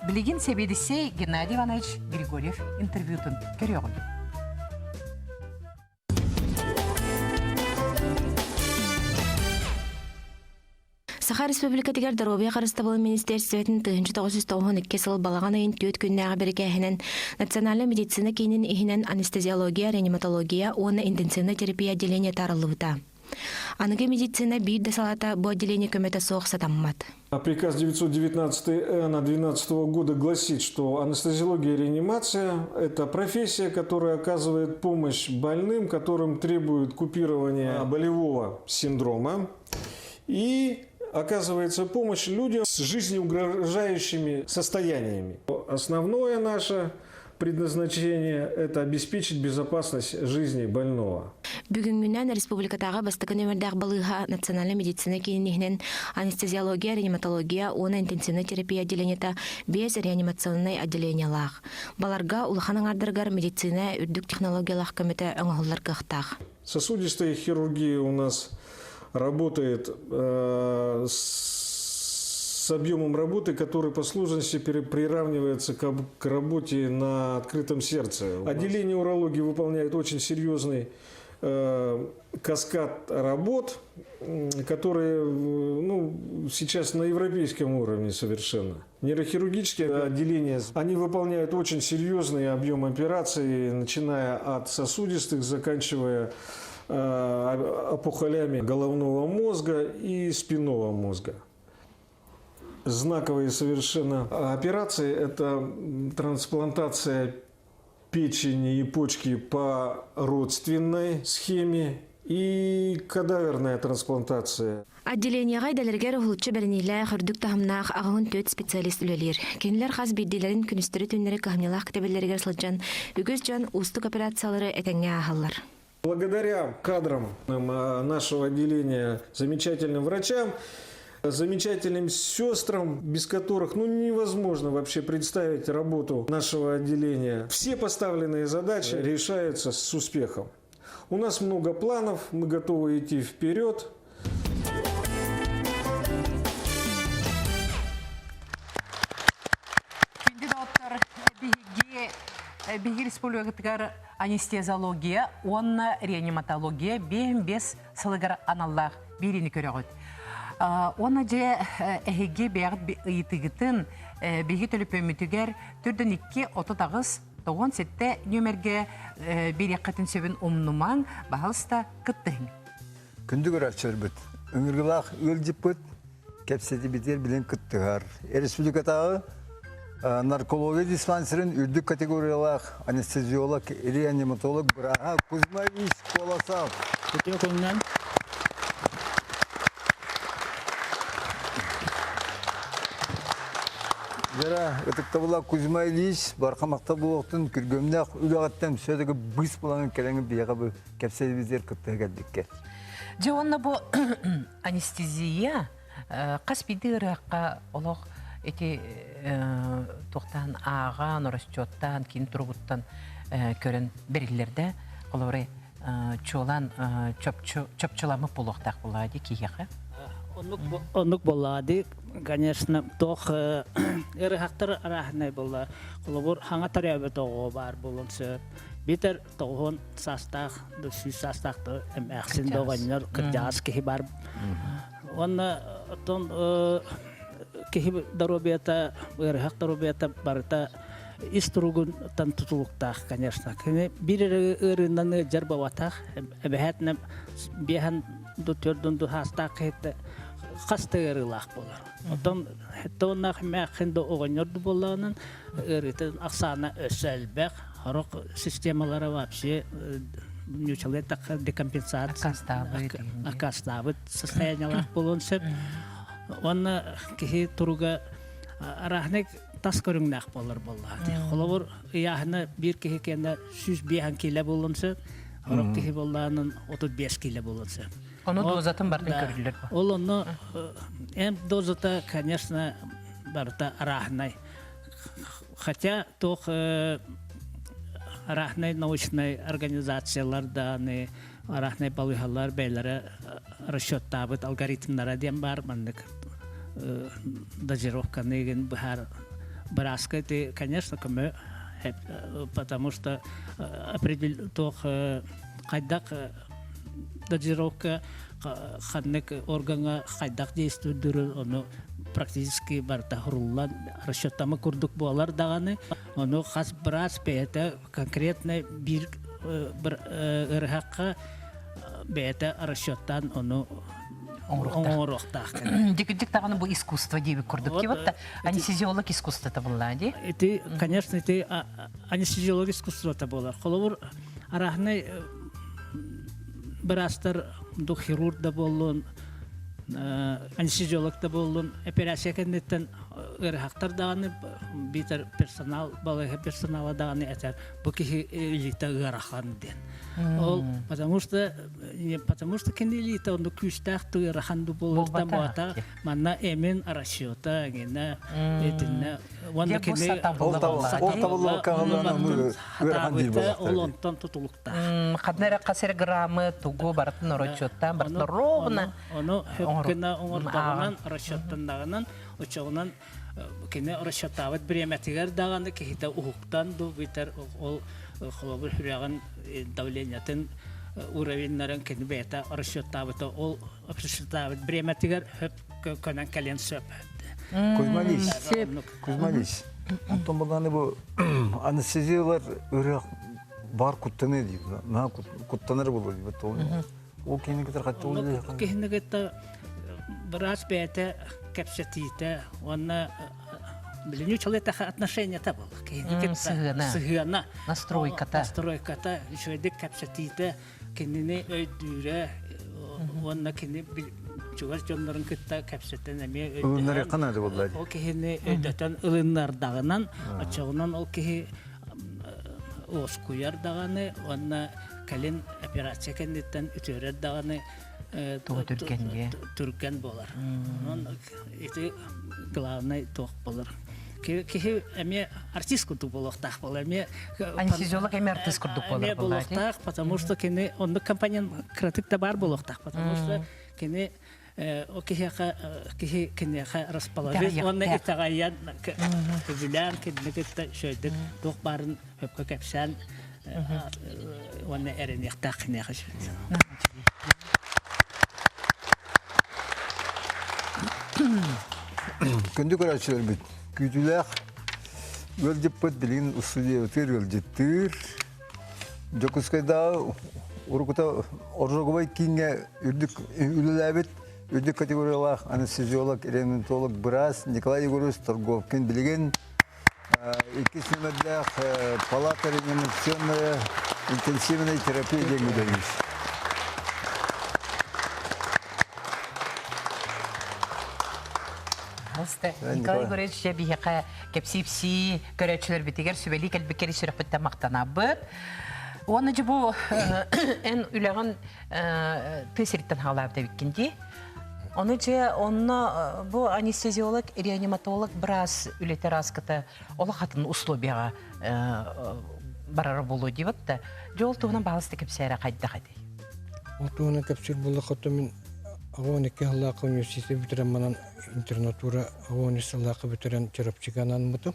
Билигин сэбиэдиссэй Геннадий Иванович Григорьев интервьютун көрүөҕүн. Саха Республикатыгар доруобуйа харыстабылын министерствотын 1992 сыл балаҕан ыйын түөрт күннээҕи бирикээһинэн Национальнай медицина киинин иһинэн анестезиология, реаниматология уонна интенсивнай терапия отделениета арыллыбыта. Аныгы медицина биир да салаата бу отделение көмөтө суох сатаммат. Приказ 919 Н от 2012 года гласит, что анестезиология и реанимация – это профессия, которая оказывает помощь больным, которым требуют купирования болевого синдрома, и оказывается помощь людям с жизнеугрожающими состояниями. Основное наше предназначение – это обеспечить безопасность жизни больного. Бүгүҥҥүнэн республикатааҕы бастакы нүөмэрдээх балыыһа национальнай медицина киинин иһинэн анестезиология, реаниматология уонна интенсивнай терапия отделениета биэс реанимационнай отделениелаах. Баларга улахан аҥаардарыгар медицина үрдүк технологиялаах көмөтө оҥоһуллар кыахтаах. Сосудистая хирургия у нас работает с объемом работы, который по сложности приравнивается к работе на открытом сердце. Отделение урологии выполняет очень серьезный каскад работ, которые ну, сейчас на европейском уровне совершенно. Нейрохирургические отделения, они выполняют очень серьезный объем операций, начиная от сосудистых, заканчивая опухолями головного мозга и спинного мозга. Знаковые совершенно операции – это трансплантация печени и почки по родственной схеме и кадаверная трансплантация. Отделениеҕа идэлэригэр уһулуччу бэриниилээх, үрдүк таһымнаах 84 специалист үлэлиир. Кинилэр хас биирдиилэрин күнүстэри-түүннэри кыһамньылаах кэтэбиллэригэр сылдьан, үгүс дьон уустук операциялары этэҥҥэ ааһаллар. Благодаря кадрам нашего отделения, замечательным врачам, замечательным сестрам, без которых ну, невозможно вообще представить работу нашего отделения. Все поставленные задачи решаются с успехом. У нас много планов, мы готовы идти вперед. Күндү доҕоттор, биһиги биһиги республикатыгар анестезиология уонна реаниматология 5 сылыгар аналлаах биириини көрөҕүт. Уонна дьэ эһиги бэйэҕит ыйытыгытын биһиги төлөпүөммүтүгэр түрдэн 2 38 97 нүөмэргэ биэриэххитин сөбүн умнумаҥ, баһалыста кыттыһыҥ. Күндү көрөөччүлэрбит, ыҥыргылаах ыалдьыппыт кэпсэтибитигэр билин кыттыһар. Республикатааҕы наркология диспансерын үрдүк категориялаах анестезиолог, реаниматолог бырааһа Кузьма Ильич Колосов. Үтүө күнүнэн. Вера, ытыктабыла Кузьма Ильич, барха махтал буолуохтун күргүөмнээх үлэҕиттэн все-таки быыс булан кэлэҥин биһиэхэ бу кэпсэтибитигэр кыттыһа кэлбиккэ. Дьэ уонна бу анестезия хас биирдии ырыахха олох ити туохтаан ааҕан, расчеттаан, киин туругуттан көрөн бэриллэр да холобура чуолаан чопчуламмыт буолуохтаах буоллаҕа дии киһиэхэ. Оннук буоллаҕа дии, конечно, туох ыарыһахтар арааһынай буолла. Холобур, хаҥа төрөөбүт оҕо баар буолуон сөп. Биитэр тоҕуһун саастаах, сүүс саастаах да эмээхсин да оҕонньор кырдьаҕас киһи баар. Уонна оттон киһи доруобуйата, ыарыһах доруобуйата барыта ис туругуттан тутулуктаах, конечно. Кини биир эрэ ыарыынан ыалдьар буолбатах. Эбэһээтинэ биэһэн ду төрдүн ду хаастаах киһиттэ хас да ыарыылаах буолар. Оттон хеттооннаах эмээххин да оҕонньор да буоллаҕынан ыарыытын ахсаана өссө элбэх. Сорох системалара вообще ньучалыы эттэххэ декомпенсация аккаастаабыт состояниелаах буолуон сөп. Уонна киһи туруга арааһынай тас көрүҥнээх буолар буоллаҕа. Холобур, ыйааһына биир киһи кэннэ 105 киилэ буолуон сөп, сорох киһи буоллаҕынан 35 киилэ буолуон сөп. Ону дозатын бартын көрүллэр. Ол онно эм дозата, конечно, барыта арааһынай. Хотя туох арааһынай научнай организациялар даҕаны, арааһынай балыыһалар бэйэлэрэ расчеттаабыт алгоритмнара диэн баар маннык дозировканы игин быһаар бырааска ити конечно көмө потому что определ туох хайдах дозировка ханнык органҥа хайдах действуйдурун ону практически барыта хуруллан расчеттама курдук буолар даҕаны ону хас быраас бэйэтэ конкретно биир ыарыһахха бэйэтэ расчеттаан ону оҥоруохтаах. Дикирдик даҕаны бу искусство диэбит курдук. Вот анестезиолог искусствота буолла дии. Ити, конечно, ити анестезиолог искусствота буолар. Холобур, арааһынай быраастар ду хирург да буоллун, анестезиолог да буоллун, операция кэнниттэн ыарыһахтар даҕаны биитэр персонал балыыһа персонала даҕаны этэр бу киһи илиитэ ыарахан диэн. Ол потому что потому что кини илиитэ онно күүстээх ыарахан буолуохтан буолбатах манна эмин расчета гинэ итиннэ уонна кини ол табыллыбакка ыарахан диир ол онтон тутулуктаах. Ханна эрэ хас эрэ граммы тугу барытын расчеттаан барытын ровно ону хөп гына оҥордоҕунан расчеттаннаҕынан оччоҕунан кини расчеттаабыт бириэмэтигэр даҕаны киһитэ уһуктан дуу бүтэр ол холобур сүрэҕин давлениетын уровеннарын кини бэйэтэ расчеттаабыта ол расчеттаабыт бириэмэтигэр хөп көнөн кэлиэн сөп. Кузьма Ильич, Кузьма Ильич, онтон буланы бу анестезиялар ырыах бар куттаныы диир. Наһаа куттанар буолуо диир. Ол киһини кытары хатта ол Киһини кытта быраас бэйэтэ кэпсэтиитэ уонна билинүү человека отношенията буолла. Киһини кытта сыһыана. Сыһыана. Настройката. Настройката, үчүгэйдик кэпсэтиитэ, кинини өйдүүрэ уонна кини чугас дьоннорун кытта кэпсэтэн эмиэ өйдөтөн ол киһини өйдөтөн ылыннардаҕынан оччоҕунан ол киһи уоскуйар даҕаны уонна кэлин операция кэнниттэн үтүөрэр даҕаны түргэн буолар. Онон ити главный туох буолар. Киһи эмиэ артист курдук буолуохтаах буолар. Эмиэ анестезиолог эмиэ артист курдук буолар. Эмиэ буолуохтаах, потому что кини оннук компонент кыратык да баар буолуохтаах, потому что кини ол киһиэхэ киһи киниэхэ расположить уонна итэҕэйэн көбүлээн кинини кытта үчүгэйдик туох баарын сөпкө кэпсээн уонна эрэниэхтээх киниэхэ Күндү көрөөччүлэрбит, күүтүүлээх ыалдьыппыт билигин устудьуйабытыгар ыалдьыттыыр. Дьокуускайдааҕы уруккута Оржоговай кииҥҥэ үрдүк үлэлээбит үрдүк категориялаах анестезиолог, реаниматолог быраас Николай Егорович Торговкин билигин иккис нүмердээх палата реанимационная интенсивной терапия диэн үлэлиир. Пожалуйста, Николай Егорович биһиэхэ кэпсиипсии көрөөччүлэрбитигэр сүбэлии кэлбиккэр сүрэхпиттэн махтанабыт. Уонна дьэ бу эн үлэҕин тыа сириттэн хаалаабыт эбиккин дии. Ону дьэ онно бу анестезиолог, реаниматолог быраас үлэтэ ырааската олох атын условияҕа барара буолуо диэбит да. Дьэ ол туһунан баһылыста кэпсээрэ хайдах этэй? Ол туһунан кэпсиир буоллахха мин 12 сыллаахха университеты бүтэрэн манан интернатура 13 сыллаахха бүтэрэн Чурапчыга анаммытым.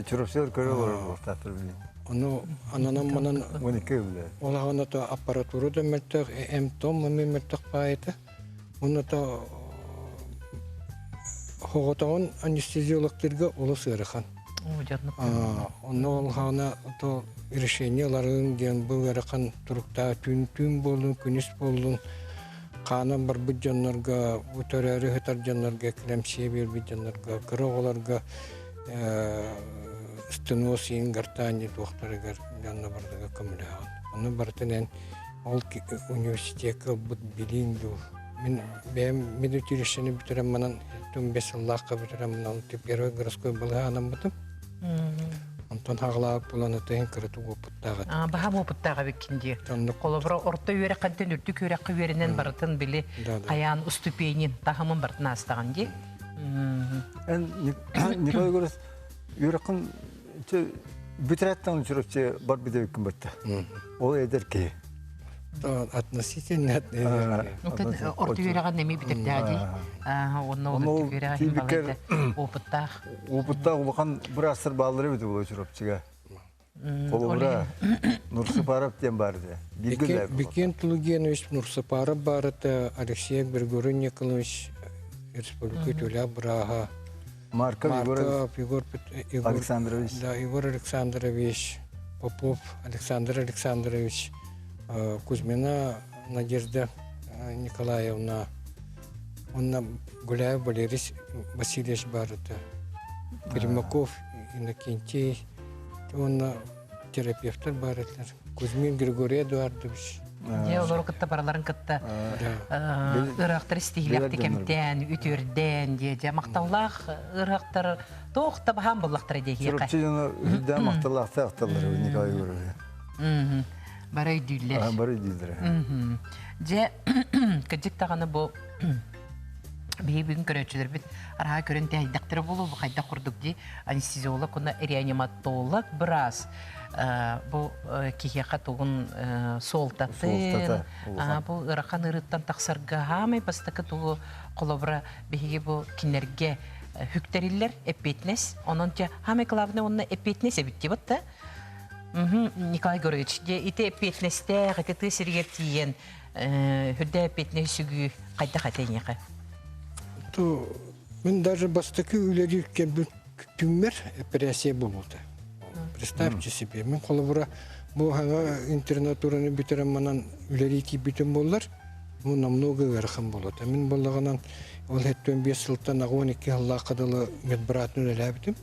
Чурапчылар көрө олорор буолтаатыр билин. Ону ананан манан 12 үлэ. Ол аҕана то аппаратура да мөлтөх, эм-том эмиэ мөлтөх баайыта. Уонна то хоҕотоҕун анестезиологтарга олус ыарахан. Онно ол хаана то решение ыларыҥ диэн бу ыарахан туруктаах түүн түүн буоллун, күнүс буоллун хаанан барбыт дьоннорго, бу төрөөрү сытар дьоннорго, килэмсийэ биэрбит дьоннорго, кыра оҕолорго стеноз иин гортани туохтарыгар дьонно барытыгар көмөлөһөҕүн. Ону барытын эн ол университекка ылбыт билииҥ дуу мин бэйэм медучилищены бүтэрэн манан 5 сыллаахха бүтэрэн манан первый городской балыһа анаммытым. Онтон хаҕалаабыт булан ытыһын кыратык уопуттаах этим. Баһаам уопуттаах эбиккин дии. Холобура орто үөрэххинтэн үрдүк үөрэххэ үөрэнэн барытын били хайаан уступенин таһымын барытын аастаҕын дии. Эн Николай Егорович үөрэххин бүтэрээттэн чурапчы барбыт эбиккин батта. Ол эдэр киһи. Относительно Орто үөрэҕин эми бүтэрдээ дии. Онно ол үрдүк үөрэҕин балайда опыттаах. Опыттаах улахан быраастар бааллар эбит буолуо Чурапчыга. Холобура, Нурсупаров диэн баар этэ. Бекен Тулугенович Нурсупаров баар этэ, Алексей Григорий Николаевич республика үтүөлээх бырааһа. Марков Егор, Егор Александрович. Да, Егор Александрович, Попов Александр Александрович, Кузьмина Надежда Николаевна, онно Гуляев Валерий Васильевич баар этэ, Пермаков Иннокентий, уонна терапевтар баар этилэр. Кузьмин Григорий Эдуардович. Дьэ, олору кытта бараларын кытта ыраахтар истиһилэхти кэмтээн, үтүөрдээн дьэ, дьэ махталлаах ыраахтар туох да баһаан буллахтара диэхиэхэ. Чурапчы дьоно үрдээн махталлаахтар ахталлар Николай Егорович. Бары өйдүүллэр. Бары өйдүүллэр. Дьэ, кырдьык даҕаны бу биһи бүгүн көрөөччүлэрбит араха көрөн тэһэйдэхтэрэ буолуо бу хайдах курдук дии анестезиолог уонна реаниматолог быраас бу киһиэхэ тугун суолтатын бу ыарахан ыарыыттан тахсарга хаамай бастакы тугу холобура биһиги бу кинилэргэ хүктэриллэр эппиэтинэс онон те хаамай главное уонна эппиэтинэс эбит диэбит да Николай Григорьевич дьэ ити эппиэтинэстээх ити тыа сиригэр тиийэн үрдэ эппиэтинэһи сүгүү хайдах этэйиэхэ? То мин даже бастакы үлэлиир кэммин күммэр эпэрээссийэ буолбута. Представьте себе, мин холобура бу хаҥа интернатураны бүтэрэн манан үлэлии тиийбитим буоллар, бу намного ыарахан буолуота. Мин буоллаҕынан ол 75 сылтан 12 сыллаахха дылы медбратын үлэлээбитим.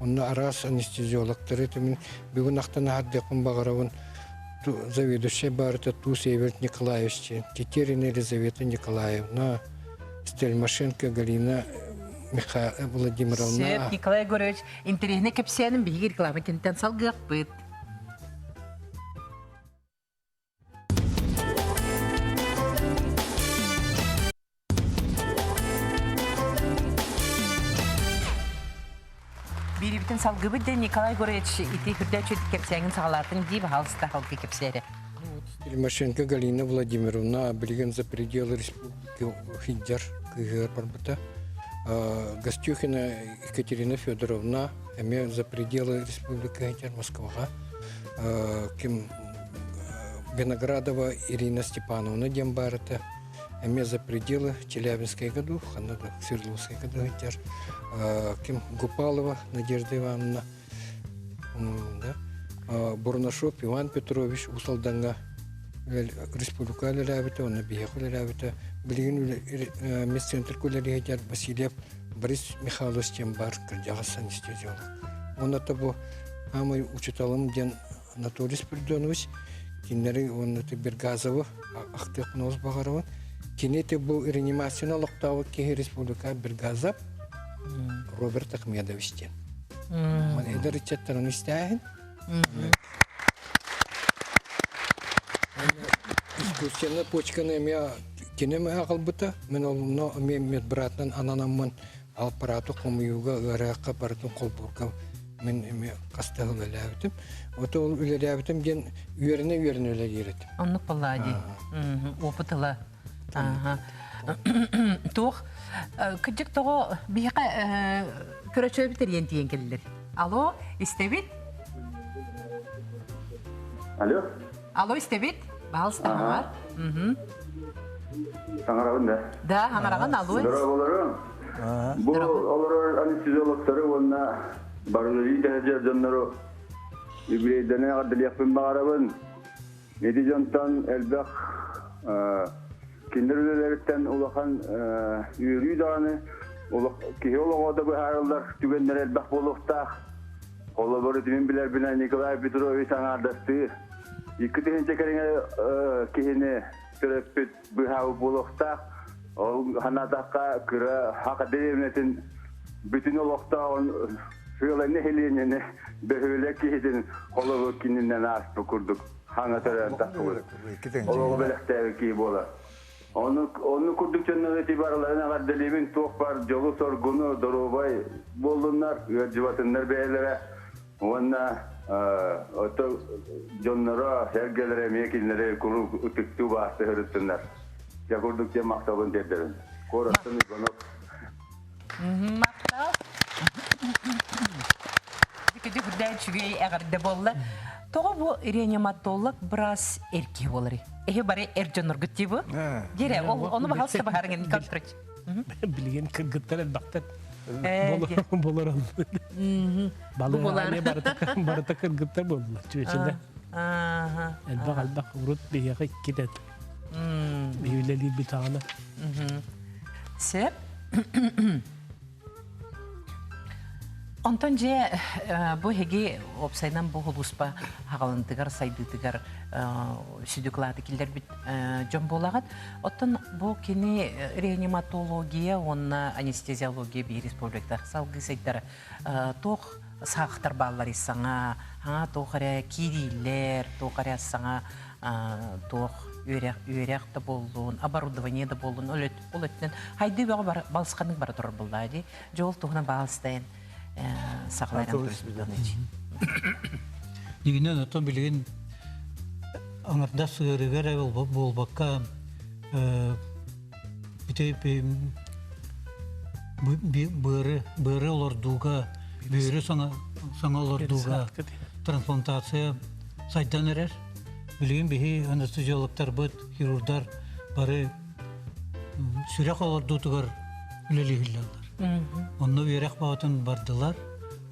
Онно араас анестезиологтары мин бүгүн ахтан аһардыахпын баҕарабын заведующая барыта Туз Эверт Николаевич, Тетерина Елизавета Николаевна, Стельмашенко Галина Михаил Владимировна. Сөп, Николай Егорович, интэриэһинэй кэпсээнин биһиги реклама кэнниттэн салгыахпыт. Биирибитин салгыбыт диэн Николай Егорович ити хүрдээччи кэпсээҥин саҕалаатын дии баһаалыста халгы кэпсээрэ. Тимошенко Галина Владимировна билигин за пределы республики сылдьар кыыһыгар барбыта. Гостюхина Екатерина Федоровна эмиэ за пределы республики сылдьар Москваҕа. Ким Виноградова Ирина Степановна диэн баар этэ. Эмиэ за пределы Челябинскай году, ханна да Свердловскай году сылдьар. Ким Гупалова Надежда Ивановна, да, Бурнашов Иван Петрович Уус Алдаҥҥа республика үлэлээбитэ, уонна биһиэхэ үлэлээбитэ. Билигин медцентр үлэлии сылдьар Васильев Борис Михайлович диэн баар кырдьаҕас анестезиолог. Уонна бу аамай учууталым диэн Анатолий Спиридонович кинилэри уонна Бергазовы ахтыахпын олус баҕарабын. Кини бу реанимацияны олохтообут киһи республика Биргазов Роберт Ахмедович диэн. Ман эдэр ыччаттарын истээһин. Искусственная почканы эмиэ кини эмэ аҕалбыта. Мен онно эмиэ медбратынан ананаммын аппараты хомуйууга, ыарыһахха барытын холбуурга мин эмиэ хаста үлэлээбитим. Вот ол үлэлээбитим диэн үөрэнэ-үөрэнэ үлэлиир этим. Оннук буоллаа дии. Опыт ыла. Туох кырдьык тоҕо биһиэхэ көрөчөөбүт эрийэн тиийэн кэллилэр. Алло, истэбит? Алло. Алло, истэбит? Баһалыста хаҥар. Саҥарабын да? Да, хаҥараҕын, алло. Здороволору. Бу олорор анестезиологтары уонна барыларыы тэһэдьэр дьоннору юбилейданы эҕэрдэлиэхпин баҕарабын. Ити дьонтон элбэх кинилэр үлэлэриттэн улахан үөрүү даҕаны киһи олоҕо да быһаарыллар түгэннэр элбэх буолуохтаах. Холобур, итимин билэрбинэн Николай Петрович аҥаардастыы 2000 кэриҥэ киһини төрөппүт быһаабыт буолуохтаах. Ол санаатахха кыра Саха дэриэбинэтин бүтүн олохтооҕун сыала нэһилиэнньэни бөһүөлэк киһитин холобур кининэн ааспыт курдук хаҥа төрөөн тахсыбыт. Олоҕу бэлэхтээбит киһи буолар. Ону, ону курдук дьоннор ити барыларын эҕэрдэлиибин туох бар дьолу-соргуну, доруобай буоллуннар, ыалдьыбатыннар бэйэлэрэ уонна ото дьонноро, сэргэлэрэ эмиэ кинилэри куруук ытыктыы баасты сырыттыннар. Дьэ курдук диэн махталын тиэрдэбин. Куораттан Иванов. Махтал. Дикэди үрдээн үчүгэй эҕэрдэ буолла. Тоҕо бу реаниматолог быраас эр киһи буоларый? Эһи бары эр дьонноргут дии бу? Дире, ол ону баһалыста баһарыҥ Николай Петрович. Билигин кыргыттар элбэхтэр болор Балыыһа барыта кыргыттар буолла чүөчэлэр. Элбэх элбэх урут биһиэхэ иккитэ үлэлиирбит аҕана. Сөп. Онтон дьэ бу эһиги уопсайынан бу улууспа хаҕалынтыгар сайдыытыгар сүдү кылааты киллэрбит дьон буолаҕыт. Оттон бу кини реаниматология уонна анестезиология биир республиката салгыы сайдара туох саахтар бааллар саҥа, саҥа туох эрэ киириилэр, туох эрэ саҥа туох үөрэх, үөрэх да буоллун, оборудование да буоллун, ол өттүнэн хайдыы бөҕө бар, балысханнык бара турар буоллаа дии. Дьэ ол туһунан баалыстайын сахалар Дигинен оттон билигин аҥардас ыарыыга эрэ буолбакка ити быары быары олордууга бүүрү саҥа саҥа олордууга трансплантация сайдан эрэр. Билигин биһи анестезиологтарбыт, хирурдар бары сүрэх олордуутугар үлэлииллэр. Онно үөрэх баҕатын бардылар.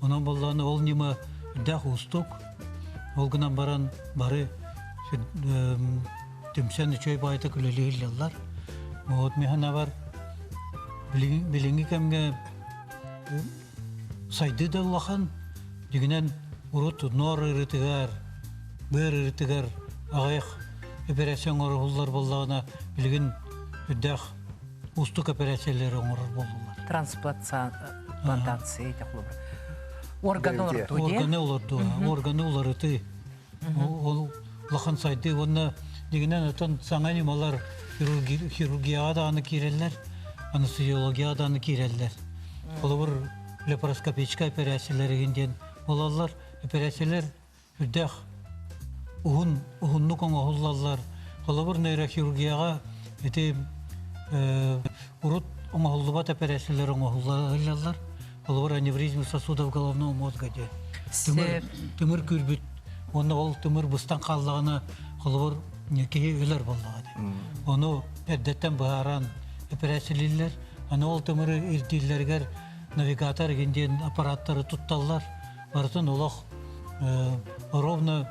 Онон буоллаҕына ол ньыма үрдээх уустук. Ол гынан баран бары түмсэн үчүгэй баҕайытык үлэлииллэр. Вот миһанабар билиҥҥи кэмҥэ сайдыы да улахан, дьиҥинэн урут ноор ыарыытыгар, быар ыарыытыгар аҕыйах операция оҥоруһуллар буоллаҕына, билигин үрдээх уустук операциялары оҥорор буоллулар. Трансплантация технология. Органы олордуу Органы олордуу, органы уларытыы. Ол улахан сайдыы уонна дьиҥинэн оттон саҥа ньымалар хирургияҕа даҕаны киирэллэр, анестезиологияҕа даҕаны киирэллэр. Холобур, лапароскопическай операциялар игин диэн буолаллар. Операциялар үрдээх уһун уһуннук оҥоһуллаллар. Холобур, нейрохирургияҕа ити урут оҥоһуллубат операциялар оҥоһуллаллар. Холобур, аневризм сосудов головного мозга диэн. Тымыр, тымыр күүрбүт уонна ол тымыр быстан хааллаҕына, холобур, киһи өлөр буоллаҕа дии. Ону эрдэттэн быһааран эпэрээссийэлииллэр. Аны ол тымыры ирдииллэригэр навигатор игин диэн аппараттары тутталлар. Барытын олох ровно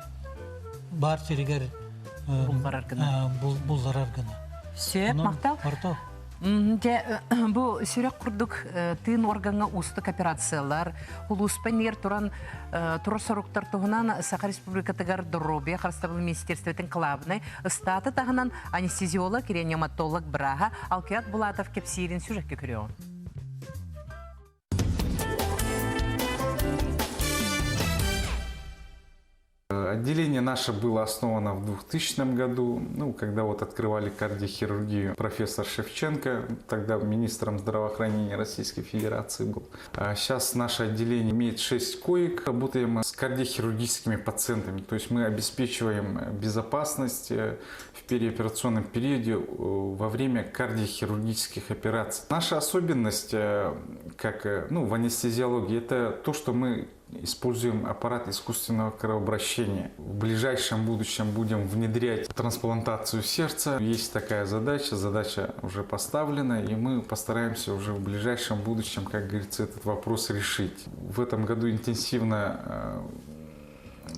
баар сиригэр булларар гына. Булларар гына. Сөп, махтал. Дьэ, бу сүрэх курдук тыын органҥа уустук операциялар, улууспа иннигэр туран турар соруктар туһунан Саха Республикатыгар доруобуйа харыстабылын министерствотын кылаабынай ыстааты таһынан анестезиолог, реаниматолог бырааһа Алкиат Булатов кэпсиирин сюжекке көрүөҕүҥ. Отделение наше было основано в 2000 году, ну, когда вот открывали кардиохирургию. Профессор Шевченко, тогда министром здравоохранения Российской Федерации был. А сейчас наше отделение имеет 6 коек. Работаем с кардиохирургическими пациентами. То есть мы обеспечиваем безопасность э, в переоперационном периоде э, во время кардиохирургических операций. Наша особенность э, как, ну, в анестезиологии – это то, что мы используем аппарат искусственного кровообращения. В ближайшем будущем будем внедрять трансплантацию сердца. Есть такая задача, задача уже поставлена, и мы постараемся уже в ближайшем будущем, как говорится, этот вопрос решить. В этом году интенсивно э,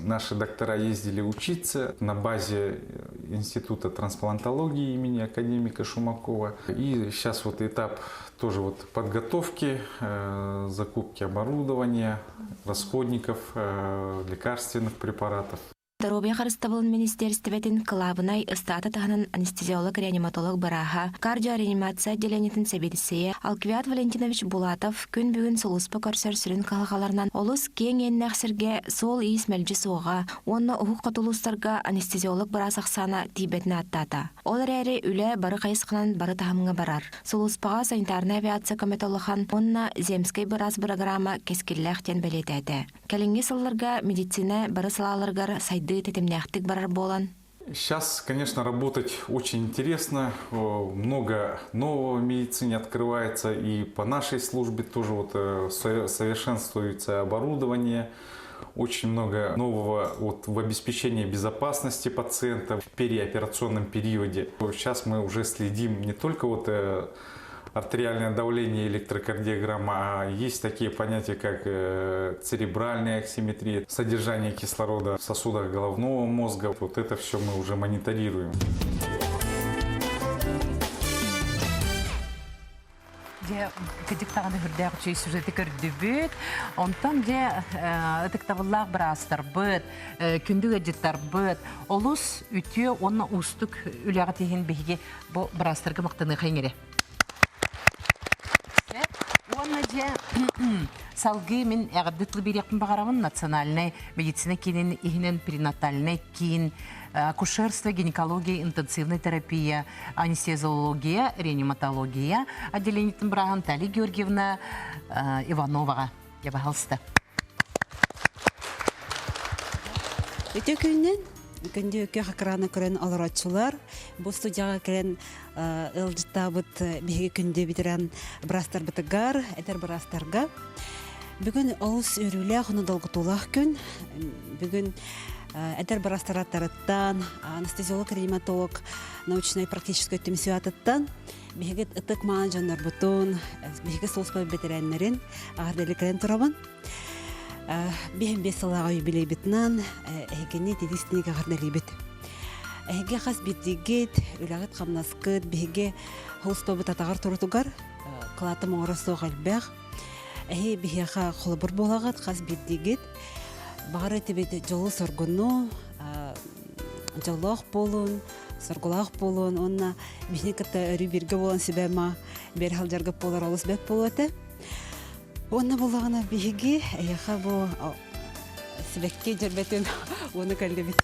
наши доктора ездили учиться на базе Института трансплантологии имени академика Шумакова. И сейчас вот этап тоже вот подготовки, э, закупки оборудования, расходников, э, лекарственных препаратов. Доруобуйа харыстабылын министиэристибэтин кылаабынай ыстаата таһынан анестезиолог-реаниматолог бырааһа, кардиореанимация отделениетын сэбиэдиссэйэ Алквиад Валентинович Булатов күн бүгүн сулууспа көрсөр сүрүн кыһалҕаларынан олус киэҥ иэннээх сиргэ суол-иис мэлдьи суоҕа уонна уһук хоту улуустарга анестезиолог быраас ахсаана тиийбэтин ааттаата. Ол эрээри үлэ бары хайысханан бары таһымҥа барар. Сулууспаҕа санитарнай авиация көмөтө улахан уонна Земскэй быраас бырагыраама кэскиллээх диэн бэлиэтээтэ. Кэлиҥҥи сылларга медицина бары салааларыгар сайдыы тэтимнээхтик барар буолан Сейчас, конечно, работать очень интересно, много нового в медицине открывается, и по нашей службе тоже вот э, совершенствуется оборудование, очень много нового вот в обеспечении безопасности пациента в периоперационном периоде. Сейчас мы уже следим не только вот э, артериальное давление, электрокардиограмма, а есть такие понятия, как э, церебральная оксиметрия, содержание кислорода в сосудах головного мозга. Вот это все мы уже мониторируем. Дьэ, кыдьык даҕаны үрдээх үчүгэй сюжеты көрдүбүт. Онтон дьэ ытыктабыллаах быраастарбыт, күндү ыалдьыттарбыт олус үтүө уонна уустук үлэҕит иһин биһиги бу быраастарга махтаныахайыҥ эрэ. Уонна дьэ салгыы мин эҕэрдэ тыл биэриэхпин баҕарабын национальнай медицина киинин иһинэн перинатальнай киин акушерство, гинекология, интенсивная терапия, анестезиология, реаниматология отделениетин бырааһын Тали Георгиевна Ивановаҕа я пожалуйста. Үтө күннен күндү күөх экраны көрөн олорочулар бу студияға кэлэн ыалдьыттаабыт биһиги күндү ветеран быраастарбытыгар эдэр быраастарга бүгүн олус үөрүүлээх уонна долгутуулаах күн бүгүн эдэр быраастар аттарыттан анестезиолог реаниматолог научнай практическай түмсүү атыттан биһиги ытык маан дьоннорбутун биһиги сулууспа бэтэрээннэрин аҕардали кэлэн турабын биһин бес сылааҕа юбилейбитынан эһигини тидистиник аҕардалыыбыт эһиги хас биирдиигит үлэҕит хамнаскыт биһиги сулууспабыт атаҕар турутугар кылаатым оҥоро суох элбэх эһи биһиэхэ холобур буолаҕыт хас биирдиигит баҕар этибит дьолу-соргуну дьоллоох буолун соргулаах буолуон уонна биһини кытта өрүү бииргэ буолан сүбэ-ама биэр сылдьаргыт буолар олус бэрт буолуо этэ. Уонна буллаҕына биһиги эйиэхэ бу сибэкки дьөрбөтүн уону кэллибит.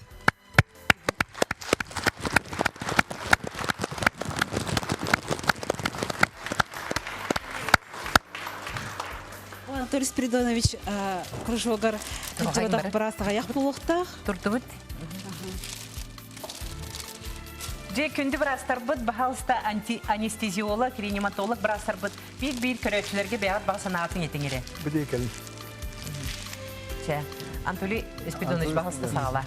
Анатолий Спиридонович кружогар кырдьыбатах быраас аҕыйах буолуохтаах. Турдубут. Дьэ, күндү быраастарбыт, баһаалыста анестезиолог, реаниматолог быраастарбыт биир-биир көрөөччүлэргэ бэйэҕит баҕа санаатын этиҥ эрэ. Бу кэлин. Чэ, Анатолий Спиридонович, баһаалыста саҕала.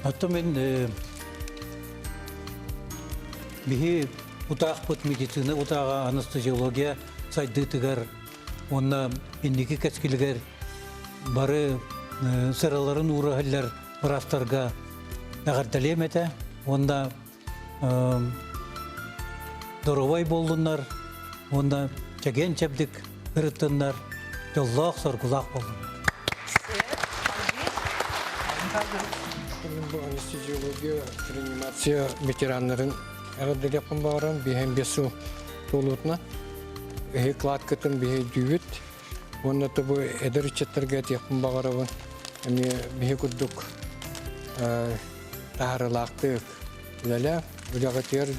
Оттон мен биһи утаахпыт медицина утааҕа анестезиология сайдыытыгар уонна инники кэскилигэр бары сыраларын уураһыллар быраастарга эҕэрдэлиэм этэ уонна. Доруобай буоллуннар уонна чэгиэн-чэбдик ырыттыннар, дьоллоох-соргулаах буоллуннар. Бу анестезиология, реанимация ветераннарын эҕэрдэлиэхпин баҕарам. Биһэн бес сыл туолуутуна эһи кладкатын биһи дүүбүт. Уонна тобу эдэр ыччаттарга этиэхпин баҕарабын. Эмиэ биһи курдук таһарылаахтык үлэлээ, үлэҕитигэр,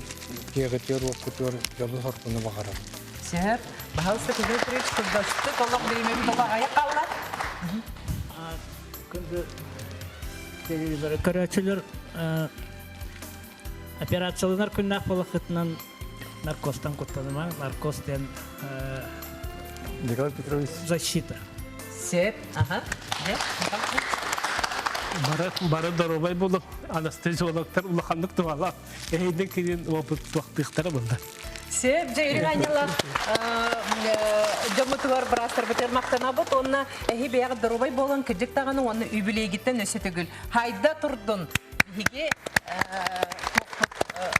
дьиэҕитигэр, уоккутугар дьолу-соргуну баҕарабын. Сөп. Баһылыста Петр Петрович кылгастык олох бириэмэбит олох аҕыйах хаалла. Күндү телевизоры көрөөччүлэр операцияланар күннээх буолаххытынан наркозтан куттанымаҥ. Наркоз диэн Николай Петрович. Защита. Сөп. Аха. Бары, бары доруобай буолуҥ. Анестезиологтар улаханнык туһалаах. Эһиги кирин опыт туохтыахтара буолла. Сөп, дьэ Ирина Аньяла дьоммутугар быраастарбытыгар махтанабыт уонна эһи бэйэҕит доруобай буолан кырдьык даҕаны уонна үбүлүөйгүттэн өссө төгүл хайда турдун биһиги.